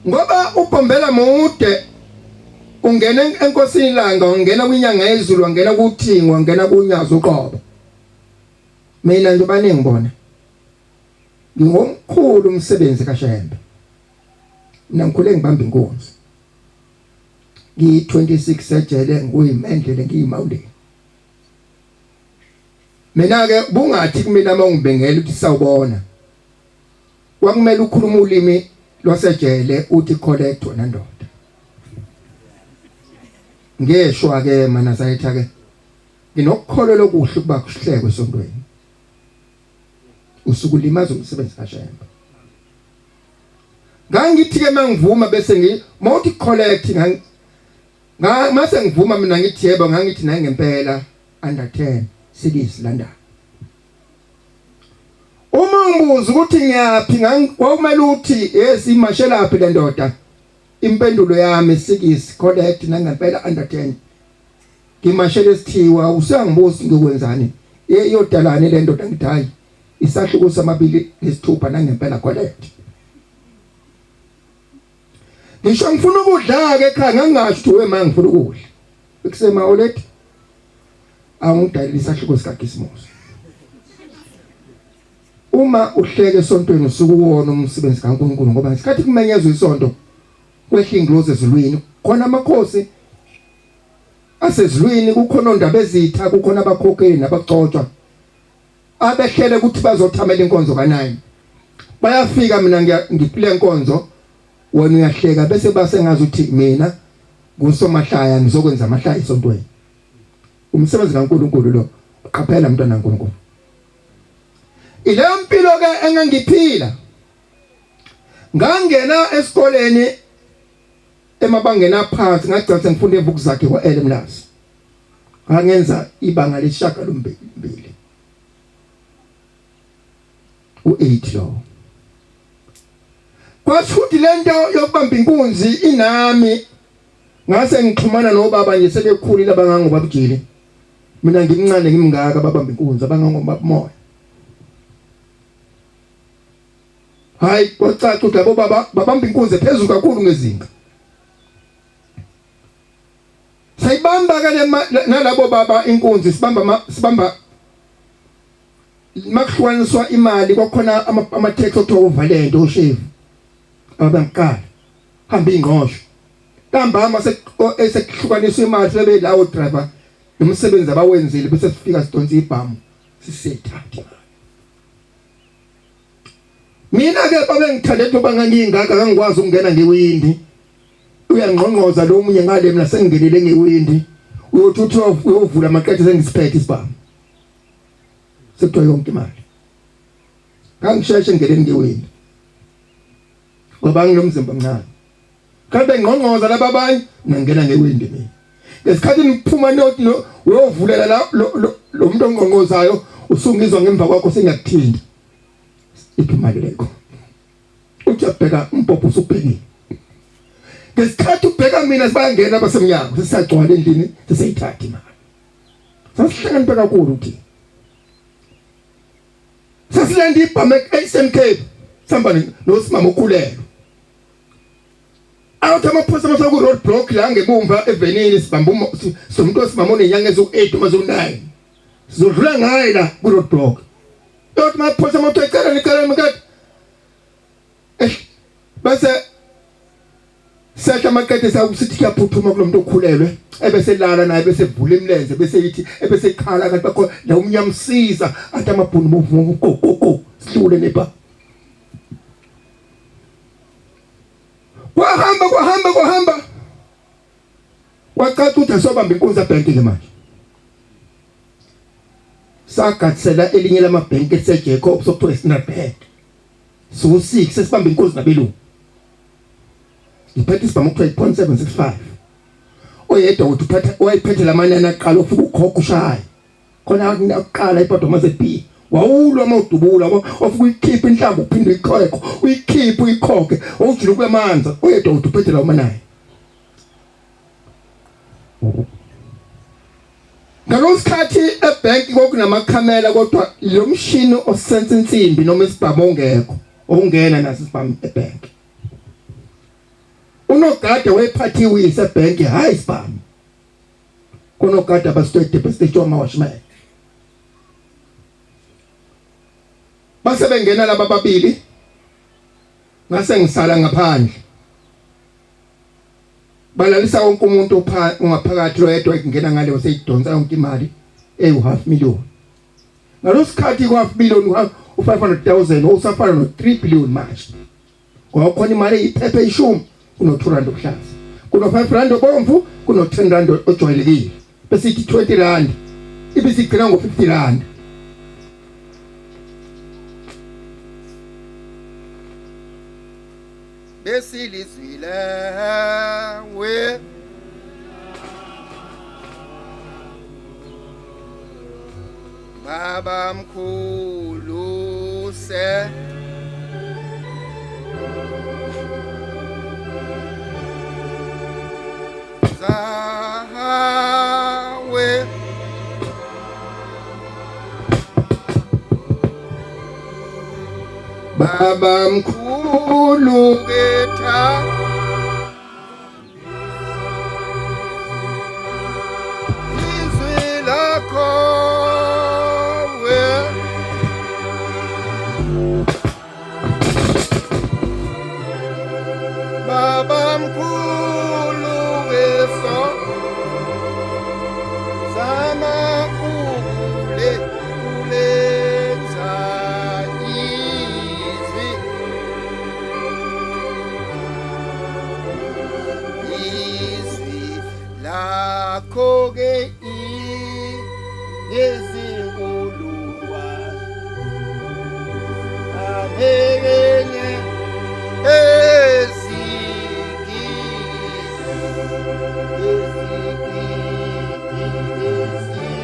Ngoba ubhombela mude ungena enkosini ilanga, ungena kwinyanga yezulu, wangena kuthingo, wangena kunyazi uqobo. Mina nje baningi bona ngingomkhulu umsebenzi kaShembe. Mina ngikhule ngibamba inkunzi, ngiyi-26 ejele, ngiyimendlele, ngiyimawundeni. Mina ke bungathi kumina uma ungibengela uthi sawubona, kwakumele ukhuluma ulimi lwasejele uthi collect wena ndoda. Ngeshwa ke manazaretha ke nginokukholwa lokuhle ukuba kuhlekwe esontweni, usukulimaza umsebenzi kaShembe. Ngangithi ke mangivuma bese ngi mawuthi collect, nga mase ngivuma mina ngithi yebo, ngangithi naye ngempela under 10 sikisi London. Uma ngibuza ukuthi ngiyaphi, kwakumele uthi yes imashelaphi le ndoda. Impendulo yami sikisi collect nangempela under 10 ngimashele esithiwa. Usuyangibuza ngikwenzani, iyodalani le ndoda? Ngithi hayi, isahluko samabili nesithupha nangempela collect. Ngisho ngifuna ukudla ke ekhaya, ngangingasho ukuthi we ma ngifuna ukudla ekusema olethi angidalile isahluko sikaKhisimusi. Uma uhleke esontweni usukuwona umsebenzi kaNkulunkulu, ngoba ngesikhathi kumenyezwa isonto kwehla ingilozi ezulwini, khona amakhosi asezulwini, kukhona ondaba ezitha, kukhona abakhokheli nabagcotshwa abehlele ukuthi bazothamela inkonzo ka9. Bayafika, mina ngikule nkonzo, wena uyahleka, bese base ngazi ukuthi mina kusomahlaya ngizokwenza amahlaya esontweni. Umsebenzi kaNkuluNkulu lo, qaphela mntwana kaNkuluNkulu. Ileyo mpilo ke engangiphila. Ngangena esikoleni emabangeni aphansi, ngagcina sengifunda eVukuzakhe kwa-Elmlazi. Ngangenza ibanga lesishiyagalombili, u8 lo. Kwasho ukuthi lento yokubamba inkunzi inami. Ngase ngixhumana nobaba nje sebekhulile abangangobabujili, mina ngimncane ngimngaka, babamba inkunzi abangangobabumoya. Hayi, kwacaca ukuthi labo baba babamba inkunzi phezulu kakhulu ngezinga. Sayibamba ke nalabo baba inkunzi, sibamba sibamba makuhlukaniswa imali. Kwakhona ama-tax okuthiwa uvalente, oshevu ababengiqala hamba ingqosho ntambama esekuhlukaniswa imali, sebelawo driver nomsebenzi abawenzile, bese sifika sidonsa ibhamu sisithatha imali. Mina ke babengithande ngoba ngangingaka, ngangikwazi ukungena ngewindi. Uyangqongqoza lo munye ngale, mina sengingenile ngewindi, uyothi uthi uyovula amaqethe sengisiphethe isibhamu, sekuthiwa yonke imali. Ngangisheshe ngingeneni ngewindi ngoba nginomzimba omncane. Kanti bengqongqoza laba abanye, ngangena ngewindi mina. Ngesikhathi niphuma nothi uyovulela la lo muntu ongqongqozayo, usungizwa ngemva kwakho sengiyakuthinta, iphi imali lekho? Uthi uyabheka, umbhobho usubhekile. Ngesikhathi ubheka mina sibayangena abasemnyango, sesiyagcwala endlini, sesiyithatha imali. Sasihlakaniphe kakhulu ukuthi sasilanda ibhamu e-Eastern Cape, sihamba nosimama okhulelwe. Awuthi amaphoyisa mase ku road block la ngebumva evenini, sibamba somuntu osimama onenyanga eziwu-8 uma ziwu-9, sizodlula ngaye la ku road block. Yothi amaphoyisa moto ecela nicela mkade, bese sehla amaqede sakusithi kuyaphuthuma kulomuntu okhulelwe, ebese lala naye, bese vula imilenze, bese yithi ebese ikhala, kanti bakho la umnyamsiza athi amabhunu bovuka go go go, sihlule nepha. Kwahamba kwahamba kwahamba, kwacaca ukuthi asobamba inkunzi ebhenki ke manje. Sagatsela elinye lamabhenki eliseJacobs okuthiwa iStandard Bank. Siwu-6 sesibamba inkunzi nabelungu. Ngiphethe isibhamu okuthiwa i-.765. Oyedwa uthi uphethe, wayephethe lamanani aqala ufika ukhokha ushaye khona akuqala ibhodwa mase B wawulwa uma udubula wafika uyikhipha inhlamvu, uphinde uyikhokhe, uyikhiphe, uyikhokhe, wawujula kube manzi. Oyedwa uthi uphethe lawo manani. Ngalosikhathi ebank kwakunamakhamera, kodwa lo mshini osensa insimbi noma isibhamu ongekho, ongena naso isibhamu ebank. Unogada wayephathiwe isebhenki hayi sibhamu. Kunogada abasitwede besitshwa ama watchman. Base bengena laba babili ngase ngisala ngaphandle. Balalisa wonke umuntu ungaphakathi loyedwa ekungena ngale waseyidonsa yonke imali ewu half million. Ngalosikhathi ku half million u 500,000 usafana no 3 billion manje. Ngoba khona imali eyiphepha eyishumi kuno 2 rand okuhlaza. Kuno 5 rand obomvu, kuno 10 rand ojwayelekile. Bese ithi 20 rand. Ibisigcina ngo 50 rand. Besilizwile we Baba mkhulu se Zawe Baba mkhulu ketha Izwi lakho we Baba mkhulu weso Zama ukule kulenza izwi Izwi lakho ke izinkulungwane ahekenye ezigidi ezigidi ezigidi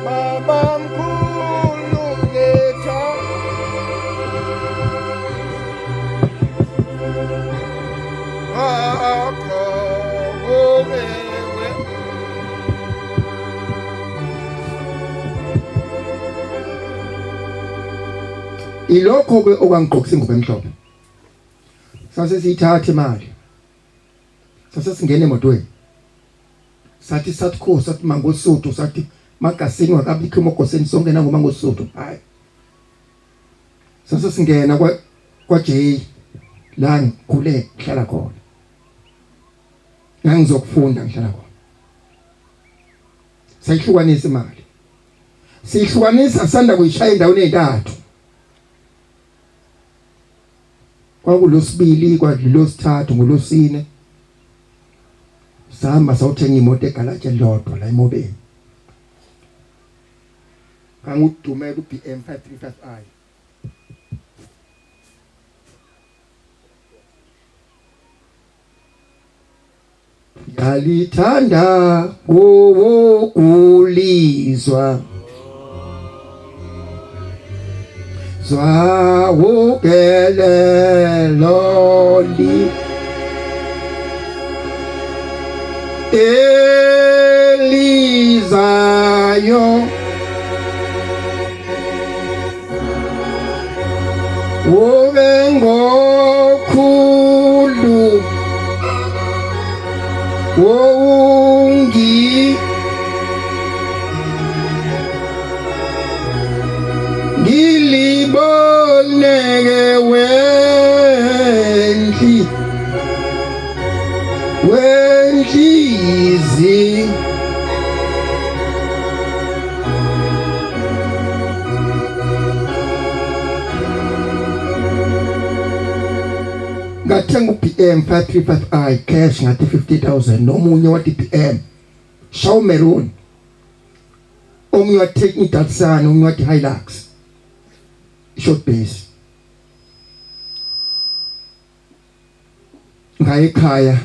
Babamkhulu ngetha akho owewe Ilokho ke okwangigqokisa ingubo emhlophe. Sase siyithatha imali. Sase singena emotweni. Sathi sathi kho sathi mangosuthu sathi magasini wakabikho emogoseni sonke nangoma ngosuthu hayi. Sase singena kwa kwa J la ngikhule ngihlala khona. Ngangizokufunda ngihlala khona. Sayihlukanisa imali. Sihlukanisa sanda kuyishaya endaweni ezintathu. Kwakulosibili kwadlulosithathu ngolosine. Sahamba sawuthenga imoto egalaji elilodwa la emobeni. Ngangudume ku BM 535i. Yalithanda ngowokulizwa Zwawukelelo li Elizayo Ube ngokhulu Wongi Ngiliboneke wendli Wendlizi Ngathenga uBM 535i cash ngathi 50000 nomunye wathi BM Shaw Maroon omunye wathi iDatsun omunye wathi Hilux short base ngaye ekhaya.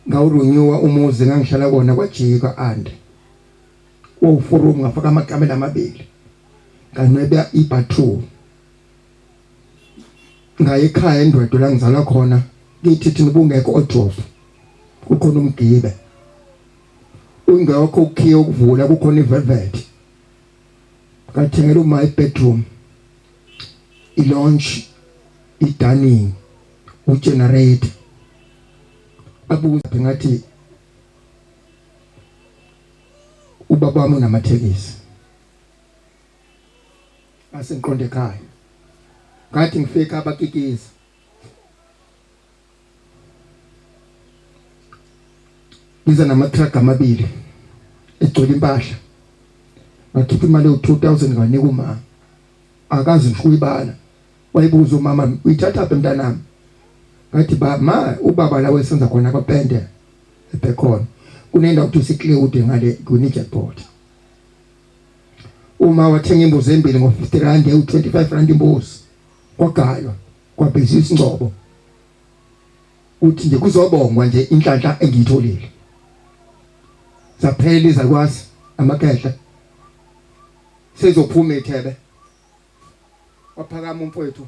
Ngawurunyuwa umuzi ngangihlala kona kwajika ande. Wowu-four room ngafaka amakamela amabili. Nganweba i-bathroom. Ngaye ekhaya eNdwedwe la ngizalwa khona kithi thina ubungekho odrop. Kukhona umgibe. Ungekho ukhiye ukuvula kukhona ivelvet. Ngathengela uma ibedroom. I-lounge, i-dining, ugenerator. Abuza ngathi ubaba wami unamathekisi. Ngase ngiqonde ekhaya. Ngathi ngifika abakikiza. Ngiza nama-truck amabili egcwele impahla. Ngakhipha imali ewu-2000 nganika umama. Akazi ngisho ukuyibala. Wayibuza umama uyithathaphi mntanami? Ngathi ba ma ubaba la wesenza khona kwapende eBhekona. Kunendawo kuthiwa iseCleude ngale kwiNigerport. Uma wathenga imbuzi embili ngo-50 rand ewu-25 rand imbuzi. Kwagaywa kwabhizwa isingcobo. Uthi nje kuzobongwa nje inhlanhla engiyitholile. Zaphela izakwazi amakhehla. Sezophuma ithebe. Waphakama umfowethu.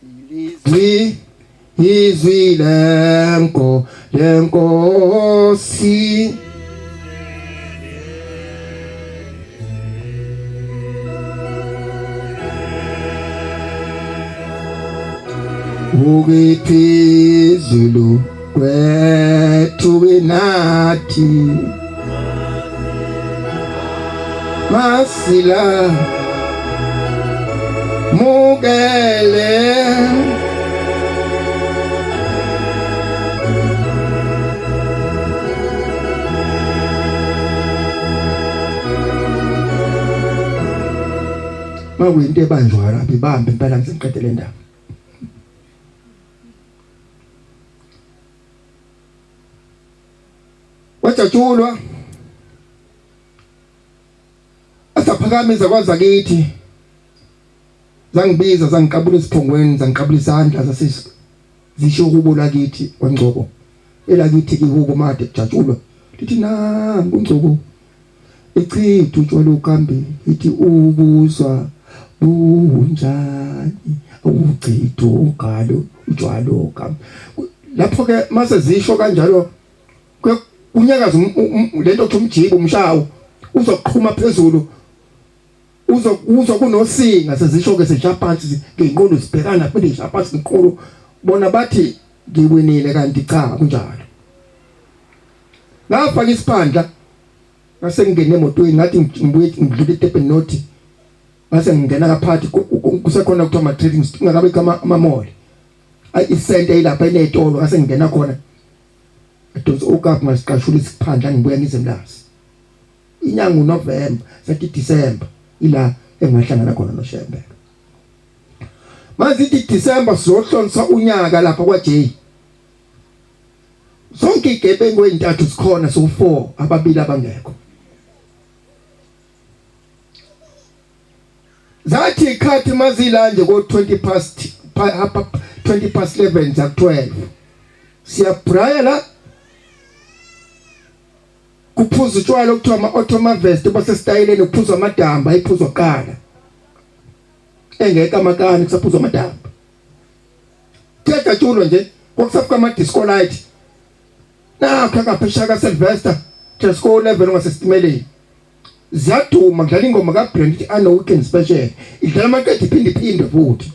Ilizwi izwi lenko lenkosi Ukiphi Zulu kwethu nathi Masila mukele Makuyinto ebanjwayo lapha ibambe impela ngisengiqede le ndaba. Wajatshulwa asaphakama izakwazi akithi zangibiza zangiqabula esiphongweni zangiqabula isandla zase zisho hubo lakithi kwaNgcobo elakithi kihubo made kujatshulwa lithi nangu uNgcobo ichitha utshwala ukambi ithi ubuzwa bunjani awuchitha ugalo utshwala ukambi lapho ke mase zisho kanjalo kunyakaza um, um, um, lento kuthi umjibo umshawo uzoqhuma phezulu uzokuzwa kunosinga sezisho ke sisha phansi ngeyinqulu sibhekana phinde isha phansi ngequlu bona bathi ngiwinile kanti cha kunjalo ngafaka isiphandla ngase ngingene emotweni ngathi ngibuye ngidlule etepeni nothi ngase ngingena ngaphathi kusekhona kuthiwa ama-trading kungakabe ama-mall isente ilapha inezitolo ngase ngingena khona adonsa ukapu ngasiqashula isiphandla ngibuya ngize emlazi inyanga uNovember sathi December ila engahlangana khona noShembe manje ithi December sizohlonisa unyaka lapha kwa J zonke igebengu ezintathu zikhona so 4 ababili abangekho zathi ikhathi mazila nje ko 20 past 20 past 11 za 12 siyabraya la kuphuza utshwala okuthiwa ama-automavest basesitayeleni kuphuzwa amadamba ayiphuzwa kuqala engekho amakani kusaphuzwa amadamba kuyajatshulwa nje kwakusafuka ama-disco light nakho akaphesha kaSylvester Tesco level ngasesitimeleni ziyaduma kudlala ingoma kaBrand ithi ano weekend special idlala amaqedi iphinde iphinde futhi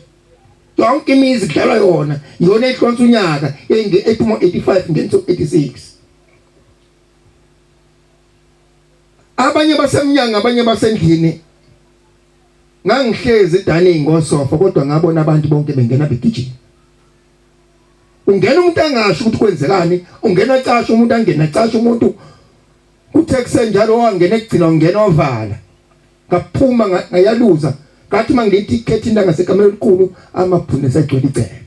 yonke imizi kudlalwa yona iyona ehlonsa unyaka ephuma 85 ngenisa 86 abanye basemnyango abanye basendlini ngangihlezi dining ngosofa kodwa ngabona abantu bonke bengena begijima ungena umuntu angasho ukuthi kwenzekani ungena casha umuntu angena casha umuntu kuthe kusenjalo wangena ekugcina ungena wavala ngaphuma ngayaluza ngathi mangithi ikhethi into ngasekamelo elikhulu amabhunu esegcwele igceke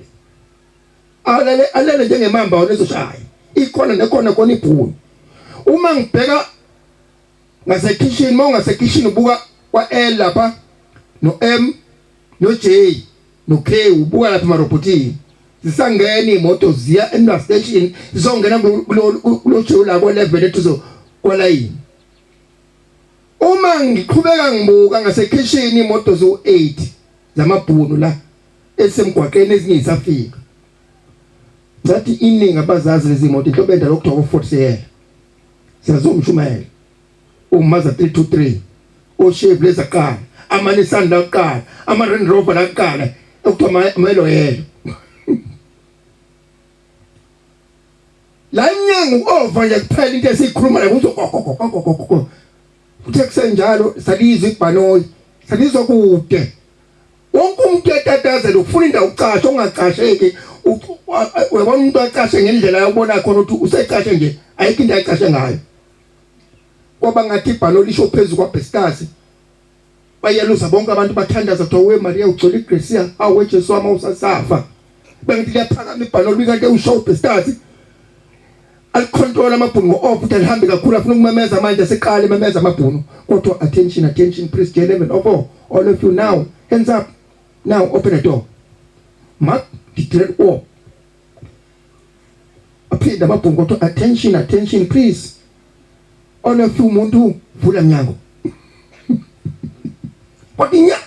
alele alele njengemamba wona ezoshaya ikhona nekhona khona ibhunu uma ngibheka ngasekhishini uma ungasekhishini ubuka kwa L lapha no M no J noKhewu buka lapha emarobhotini zisangena imoto ziya emla station zizongena kulo jiwu la ko level ethuzo kwalayini. Uma ngiqhubeka ngibuka ngasekhishini imoto zo8 zamabhunu la esemgwaqeni ezinye zisafika. Ngathi iningi abazazi lezi moto inhlobo endala okuthiwa ko-Ford Sierra. Siyazomshumela. UMazda 323, oShevy lezaqala, ama-Nissan lakuqala, ama-Range Rover lakuqala okuthiwa ameloyelo. La emnyango ova nje kuphela into esiyikhuluma la kuzo gogogogogogo. Kuthe kusenjalo salizwa ibhanoyi, salizwa kude. Wonke umuntu etatazela ufuna indawo ucashe ongacasheki uyabona umuntu acashe ngendlela yokubona khona ukuthi usecashe nje ayikho into ayicashe ngayo. Kwaba ngathi ibhanoyi lisho phezulu kwaBhestasi. Bayelusa bonke abantu bathandaza kuthiwa we Maria ugcwele iGrecia awu Jesu wami awusasafa. Bengithi liyaphakama ibhanoyi likanti usho uBhestasi. Alicontrol amabhunu ngo-off ukuthi alihambe kakhulu afuna ukumemeza manje aseqale ememeza amabhunu kodwa attention attention please J11 04 all of you now hands up now open the door mark the dread war aphinde amabhunu kodwa attention attention please all of you umuntu vula mnyango kwathi nya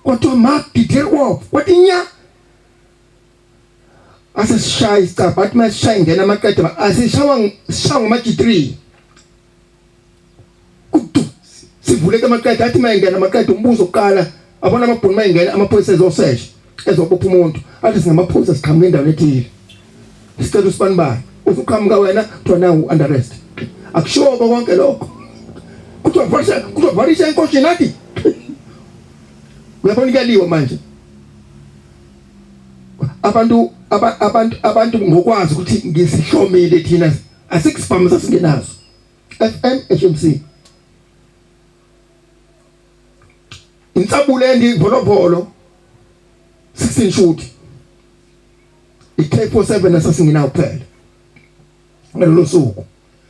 kodwa mark the dread war kwathi nya asesishaya isicabha athi masishaya ingena amaqede asishawa sishawa ngama G3 kudu sivuleke amaqede athi mayingena amaqede umbuzo oqala abona amabhunu mayingena amaphoyisa ezosesha ezobopha umuntu athi singamaphoyisa siqhamuka endaweni ethile sicela usibanibani usuqhamuka wena kuthiwa nawu under arrest akushiwo konke lokho kuthiwa varisha kuthiwa varisha inkosi nathi uyabona kuyaliwa manje abantu abantu abantu ngokwazi ukuthi ngisihlomile thina asikusibhamu sasingenazo FM HMC insabule endivolovolo 16 shoot iK47 asasingenawo kuphela ngalolo suku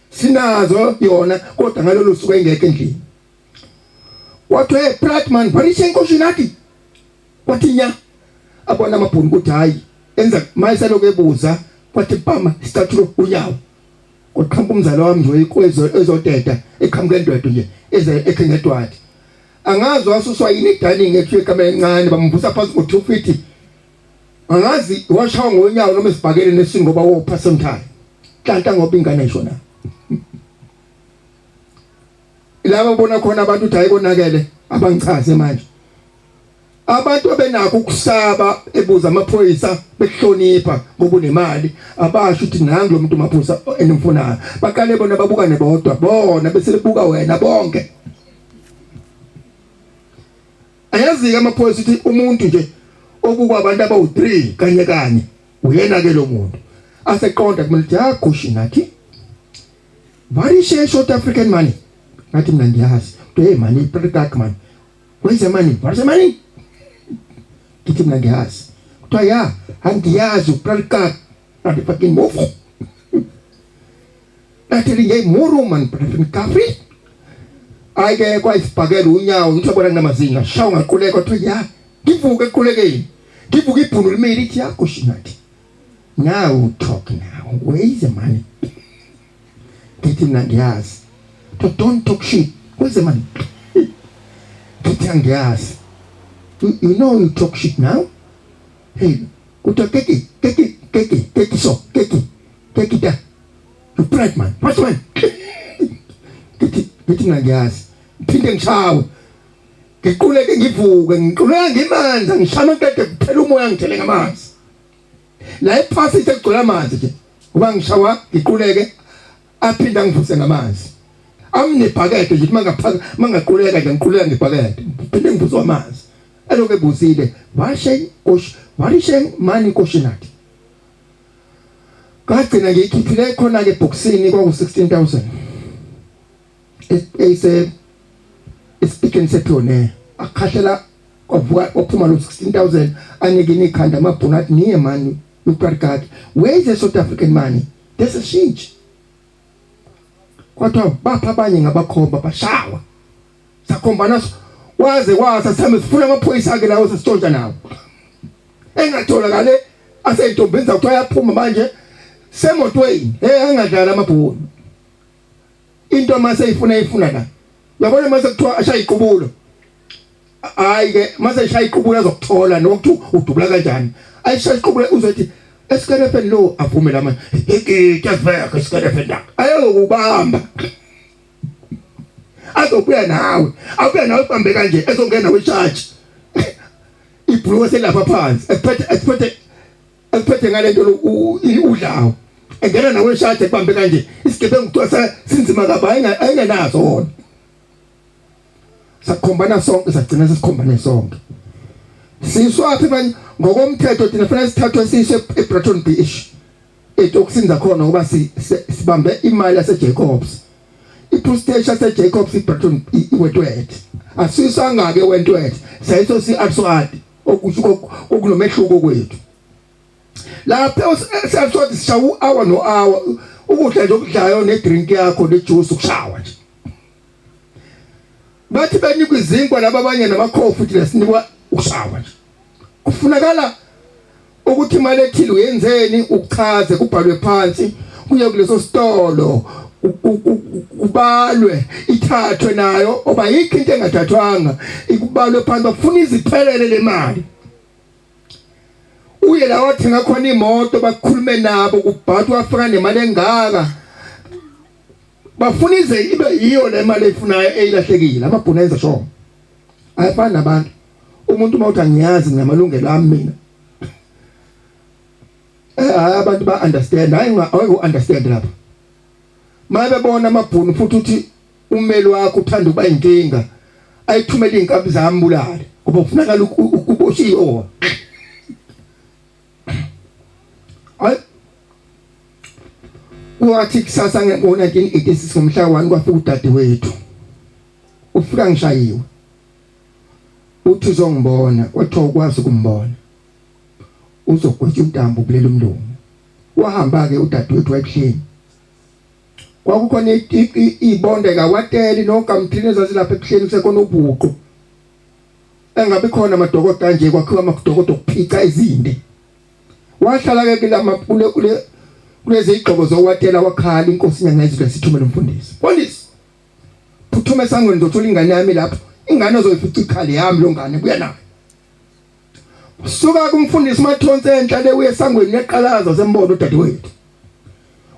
sinazo yona kodwa ngalolo suku engekho endlini wathi hey Pratman varishe inkosi nathi Kwathi nya abona amabhunu ukuthi hayi enza mayiselokhu ebuza kwathi pama isicathulo unyawo kwaqhamuka umzala wami nje ikwezo ezodeda eqhamuka endwedwe nje eze ekhe ngedwadi angazi wasuswa yini edining ethu ekamela encane bamvusa phansi ngo-250 angazi washawa ngonyawo noma esibhakele nesini ngoba wopha sometime nhlanhla ngoba ingane ishona laba bona khona abantu ukuthi ayikonakele abangichaze manje abantu abenakho ukusaba ebuza amaphoyisa bekuhlonipha ngoba unemali abasho ukuthi nangu lo muntu maphoyisa enimfunayo baqale bona babukane bodwa bona bese bebuka wena bonke ayazi-ke amaphoyisa ukuthi umuntu nje obukwa abantu abawu-3 kanye kanye uyena ke lo muntu aseqonda kumele ukuthi yagushi nathi varishe short African money ngathi mina ngiyazi hey money pretty man Where's the money? Where's the money? Ngithi mina ngiyazi. Kuthiwa ya, angiyazi upralika kanti fucking move. Ngathi linye muru man prefin kafi. Ayike kwayisibhakela unyawo ngithi yabona kunamazinga shawa ngaquleka kuthiwa ya ngivuke equlekeni. Ngivuke ibhunu limile ithi yakho shinathi. Now talk now. Where is the money? Ngithi mina ngiyazi. To don't talk shit. Where's the money? Ngithi angiyazi. You know you talk shit now? Hey, kuthiwa keki keki keki keki so keki keki da. You pride man. What's man? Ngithi ngithi mina ngiyazi. Phinde ngishawe. Ngiquleke ngivuke ngiquleka ngimanzi ngishama qede kuphela umoya ngithele ngamanzi. La ephasi sekugcwele amanzi nje. Uba ngishawa ngiquleke aphinda angivuse ngamanzi. Amnebhakede nje mangaphaka mangaquleka nje ngiquleka ngebhakede. Phinde ngivuswe amanzi. Elokhu ebuzile washe kosh warishe mani koshinati. Ngagcina ngiyikhiphile khona ke ebhokisini kwaku 16000. Eyise esipikeni sepioneer akhahlela kwavuka kwaphuma lo 16000 anike ikhanda amabhunu athi niye mani uqarikati where is the South African money there's a shinch kwathiwa bapha abanye ngabakhomba bashawa sakhombana Waze kwasa sihambe sifuna amaphoyisa ake lawo sesitshontsha nawo. Engatholakale aseyintombini zakuthiwa ayaphuma manje semotweni. Hey angadlala amabhunu. Into mase ifuna ifuna la. Uyabona mase kuthiwa ashaya iqubulo. Hayi ke mase eshaya iqubulo azokuthola nokuthi udubula kanjani. Ayishaya iqubulo uzothi esikerefeni lo avume lama. Ikike esikerefeni la. Ayokubamba. Azobuya nawe. Abuya nawe ubambe kanje ezongena kwishaji. Ibhuluko selapha phansi. Ekuphethe ekuphethe ekuphethe ngalento udlawo. Engena nawe ishaji ekubambe kanje. Isigebengu kuthiwa sinzima kabi ayingenazo wona. Sakhombana sonke sagcina sesikhombane sonke. Siswaphi manje ngokomthetho thina fanele sithathwe siswe eBreton Beach. Etokisini zakhona ngoba sibambe imali yase Jacobs. I-police station yase Jacobs iBreton iwetwethe. Asisanga ke wentwethe. Sayiso si Atswadi okusho okunomehluko kwethu. Lapha siyaswadi sishawa u-hour no-hour ukudla nje okudlayo ne-drink yakho ne-juice ukushawa nje. Bathi benikwa izinkwa laba abanye namakhofi thina sinikwa ukushawa nje. Kufunakala ukuthi imali ethile uyenzeni ukuchaze kubhalwe phansi kuye kuleso sitolo kubalwe ithathwe nayo oba yikho into engathathwanga ikubalwe phansi bafuna iziphelele le mali uye la wathenga khona imoto bakhulume nabo kubhathwa wafika nemali engaka bafuna ize ibe yiyo le mali eyifunayo eyilahlekile amabhunu enza sho ayafani nabantu umuntu uma uthi angiyazi nginamalungelo ami mina eh hayi abantu ba understand hayi ngeke understand lapha mayebebona amabhunu futhi uthi ummeli wakho uthanda ukuba inkinga ayithumele izinkabi zami bulale ngoba kufunakala uboshiwe wona hayi kwathi kusasa ngo-1986 ngomhla 1 kwafika udadewethu ufika ngishayiwe uthi uzongibona kwathiwa ukwazi ukumbona uzogwetshwa intambo kuleli umlungu wahamba ke udadewethu wayebuhleni kwakukhona ibonde kawateli nogamthini ezazilapha ebuhleni kusekhona ubhuqu engabe khona amadokodo kanje kwakhiwa amadokodo okuphica izinde wahlala ke kulama kule kule kulezi igqoko zowatela wakhala inkosi inyanga izulu yasithumela umfundisi mfundisi phuthuma esangweni ngizothola ingane yami lapho ingane ozoyifica ikhali yami lo ngane buya nayo suka kumfundisi umathonsi enhla le uye esangweni uyaqalaza sembona udadewethu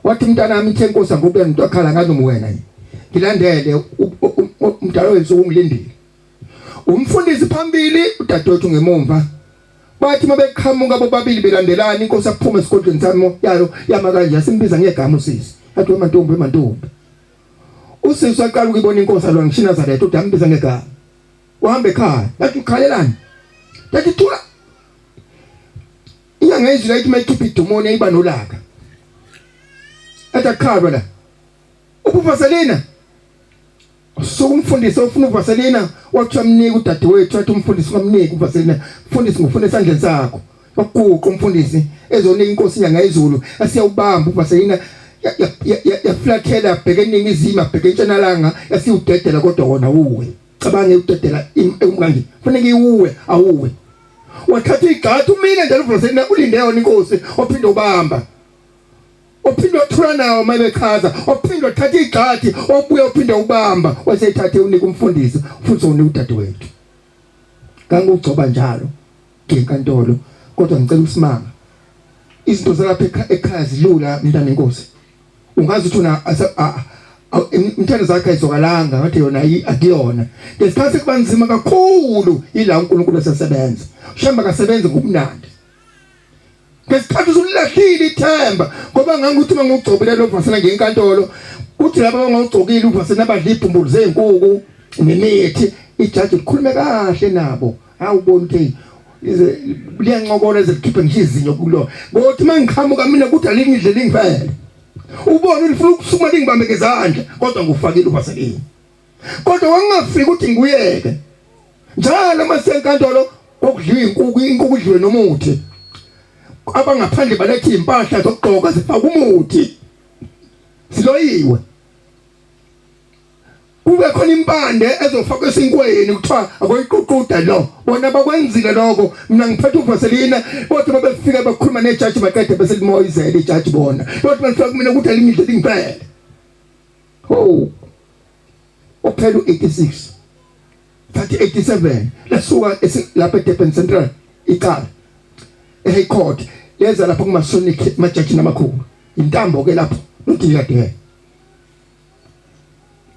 wathi mntanami ithe inkosi angikube ngento akhala ngazi noma wena yini ngilandele umdala wensuku ungilindile umfundisi phambili udadewethu ngemumva bathi mabeqhamuka bobabili belandelana inkosi yaphuma esigodlweni sami yayo yama kanje yasimbiza ngegama usisi yathi wemantombi wemantombi usisi waqala ukuyibona inkosi alwa ngisho iNazaretha uthi ambiza ngegama wahamba ekhaya yathi ukhalelani yathi thula inyanga izwi layithi mayikhipha idumoni ayiba nolaka athi akhalwa la ubuvaselina Suka umfundisi ofuna uvaselina wathi uyamnika udadewethu wathi umfundisi ungamniki uvaselina mfundisi ngifuna esandleni sakho waguqa umfundisi ezonika inkosi inyanga izulu asiyawubamba uvaselina yaflathela yabheka eningizimu yabheka entshonalanga yasiwudedela kodwa wona uwe cabange udedela kanje kufanele iwuwe awuwe wathatha igxathu umile njalo uvaselina ulinde yona inkosi waphinde ubamba Uphinde wathula nawo uma bechaza, uphinde wathatha igxathi, wabuya uphinde ubamba, waseyithathe unika umfundisi, umfundisi unika udadewethu. Ngangugcoba njalo ngenkantolo, kodwa ngicela usimanga. Izinto zalapha ekhaya zilula mntana enkosi. Ungazi ukuthi una imithando zakhe ayizokalanga ngathi yona akuyona. Ngesikhathi kuba nzima kakhulu ila uNkulunkulu esesebenza. Shemba kasebenzi ngobunandi. Ngesikhathi usulilahlile ithemba ngoba ngangukuthi uma ngugcobile lo vasela ngenkantolo kuthi laba abangawugcokile uvasela abadla ibhumbulu zezinkuku nemithi ijaji likhulume kahle nabo awuboni ukuthi ize liyancokola ize likhiphe ngisho izinyo kulo ngokuthi uma ngiqhamuka mina kuthi alingidle lingifele ubone lifuna ukusukuma lingibambe ngezandla kodwa ngufakile uvaselini kodwa wangafiki ukuthi ngiyeke njalo uma senkantolo kokudliwa inkuku inkuku idliwe nomuthi abangaphandle baletha impahla zokugqoka zifaka umuthi siloyiwe kube Kube khona impande ezofakwa esinkweni kuthiwa akoyiququda lo. Bona bakwenzile lokho. Mina ngiphethe uvaselina kodwa babefika bakhuluma nejaji baqede bese limoyizela ijaji bona. Kodwa balifika kumina ukuthi alingidle lingipele. Ho. Ophela u86. Thathi 87 lasuka lapha eDurban Central icala eHigh Court leza lapha kuMasonic majaji namakhulu intambo ke lapho nodiyadela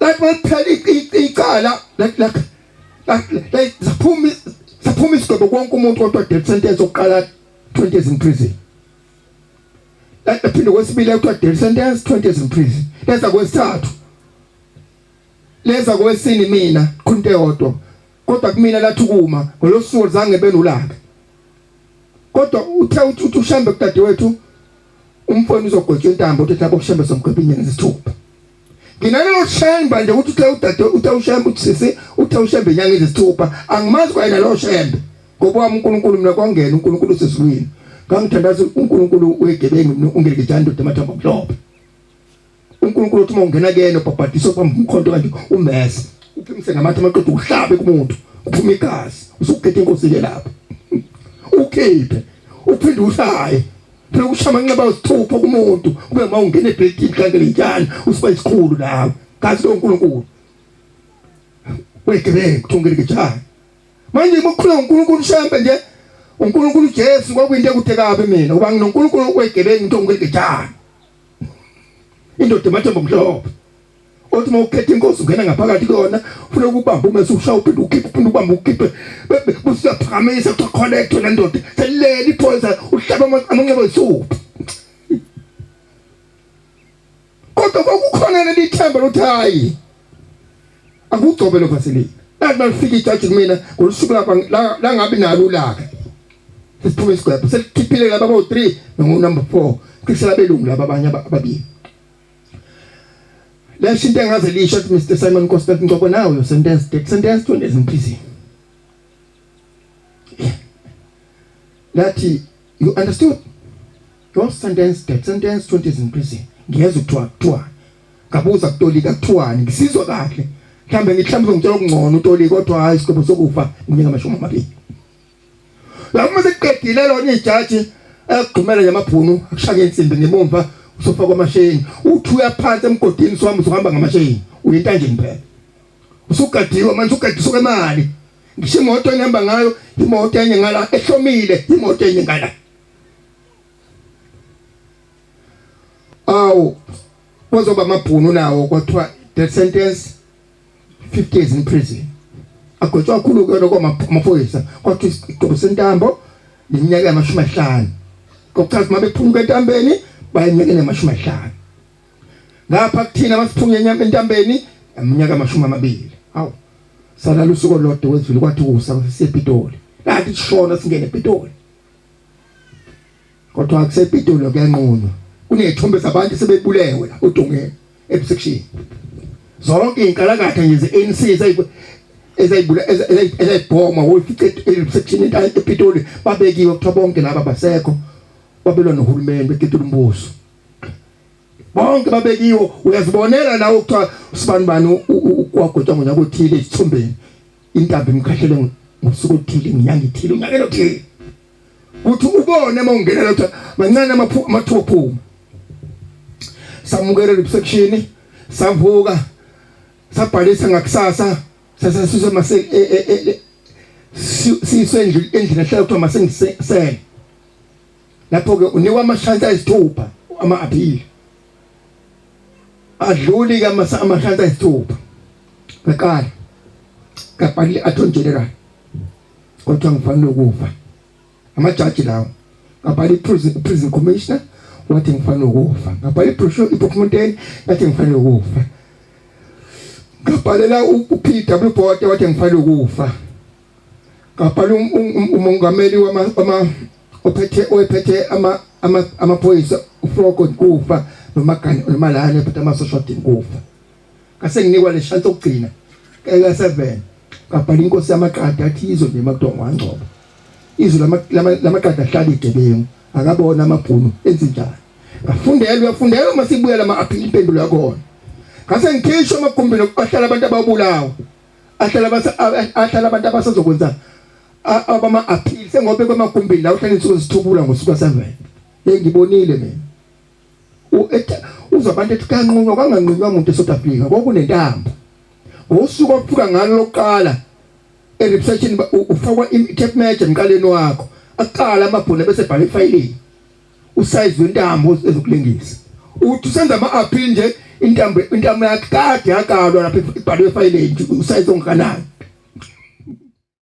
like maphela icala like like like saphuma saphuma isigwebo konke umuntu kodwa death sentence oqala 20 years in prison laphinde kwesibili kuthiwa death sentence 20 years in prison leza kwesithathu leza kwesini mina khunto eyodwa kodwa kumina lathi kuma ngolosuku zange benolaka kodwa uthe uthi ushambe kudadewethu umfowenu uzogwetshwa intambo uthi lapho kushembe somgweba inyanga ezisithupha nginalelo shemba nje ukuthi uthe udade uthe ushembe uthi sisi uthe ushembe inyanga ezisithupha angimazi kwayena lo shembe ngoba wami uNkulunkulu mina kwangena uNkulunkulu usezulwini ngangithandaza uNkulunkulu wegebengu mina ungelikejani ndoda emathambo amhlophe uNkulunkulu uthi uma ungena kuyena ubhabhadiswa phambi umkhonto kanje umese uphimise ngamathe amaqeda uhlabe kumuntu kuphuma igazi usukhetha inkosi ke lapho ukhiphe uphinde ushaye phela ukusha amanxeba usithupha kumuntu kube uma ungena ebhedini hlangele intshana usiba isikhulu nawe kazi lo uNkulunkulu wegebengu thungele ngejana manje ukukhuluma uNkulunkulu shembe nje uNkulunkulu Jesu kwakuyinto ekude kabi mina ngoba nginoNkulunkulu wegebengu thungele ngejana indoda emathemba omhlophe othi uma ukhetha inkosi ungena ngaphakathi kuyona ufuna ukubamba umese ushaya uphinde ukhiphe uphinde ubambe ukhiphe busiyaphakamisa kuthiwa connect wena ndoda selilele iphoyisa uhlaba amanxeba esuphu kodwa kwakukhona leli themba lokuthi hayi akugcobe lo vaseline lathi malifika ijaji kumina ngolusuku lapha langabi nalo ulaka sesiphume isigwebo selikhiphile laba abawu-3 nongu-number 4 cisela abelungu laba abanye ababili lesho into engaze lisho ukuthi Mr Simon Nkosinathi Ngcobo now your sentence death sentence 20 years in prison lathi you understood your sentence death sentence 20 years in prison ngiyezwa kuthiwa kuthiwa ngabuza kutolika kuthiwani ngisizwa kahle mhlambe ngithi mhlambe uzongitshela okungcono utolika kodwa hayi isigwebo sokufa iminyaka 20 lapho uma sekuqedile lona ijaji ekugxumela nje amabhunu akushaya insimbi ngemumva usofakwa amasheni uthi uyaphansi emgodini sohamba uzohamba ngamasheni uyintanjeni phela usugadiwe manje ugadiswa kwemali ngisho imoto enihamba ngayo imoto enye ngala ehlomile imoto enye ngala awu kwazoba amabhunu nawo kwathiwa death sentence 50 years in prison agwetshwa kakhulu ke lokho amaphoyisa kwathiwa isigqobo sentambo neminyaka yamashumi ahlanu kokuchaza uma bephumuka entambeni baya eminyakeni yamashumi ahlanu ngapha kuthina masiphunya entambeni iminyaka yamashumi amabili awu salala usuku olodwa wezulu kwathi kusa siye ePitoli lathi sishona singene ePitoli kodwa akusepitoli kuyanqunywa kunezithombe zabantu sebebulewe la odongeni ebusection zonke inkalakatha nje ze-ANC ezayibula ezayibhoma woyifice ebusection ePitoli babekiwe kuthiwa bonke laba basekho babelwa nohulumeni beketula umbuso bonke babekiwe uyazibonela nawe kuthiwa usibani bani wagwetshwa ngonyaka othile esithombeni intambo imkhahlele ngosuku oluthile ngenyanga ithile unyakeni othile kuthi ubone uma ungena lapha mancane amathuba okuphuma samukela reception savuka sabhalisa ngakusasa sasasiswe mase e, e, e, siswe endlini ehlala kuthiwa masengisele lapho ke unikwa amashansi ayisithupha ama-appeal adluli ke amashansi ayisithupha ngaqala ngabhala i-attorney general kodwa ngifanele ukufa amajaji lawo ngabhala i-prison prison commissioner wathi ngifanele ukufa ngabhala i-brochure iBloemfontein yathi ngifanele ukufa ngabhalela uPW Botha wathi ngifanele ukufa ngabhala um, um, um, umongameli wama wama ophethe oyephethe ama amaphoyisa uFroko kufa nomagani nomalane ephethe ama social team kufa ngase nginikwa le chance okugcina eka 7 ngabhala inkosi yamaqada athi izwe nje makuthiwa ngwangcobo izwe lamaqada ahlala igebengu akabona amabhunu enze njani ngafundela uyafundela uma sibuyela ama-appeal impendulo yakhona Ngase ngikhishwa emagumbini okuhlala abantu ababulawa. Ahlala basa ahlala abantu abasazokwenza abama appeal sengobe kwemagumbini la uhlala insuku ezithubula ngosuku ka7. Engibonile mina. Uzwa abantu ethi kanqunywa kwanganqunywa umuntu eSouth Africa kwakunentambo. Ngosuku ofika ngalo lokuqala e-reception ufakwa i-tape measure emqaleni wakho. Aqala amabhona bese bhala efayilini. Usize wentambo ezokulengisa. Uthi usenza ama-appeal nje intambo intamo yakhe kade yakalwa lapha ibhalwe efayileni usize ongakanani.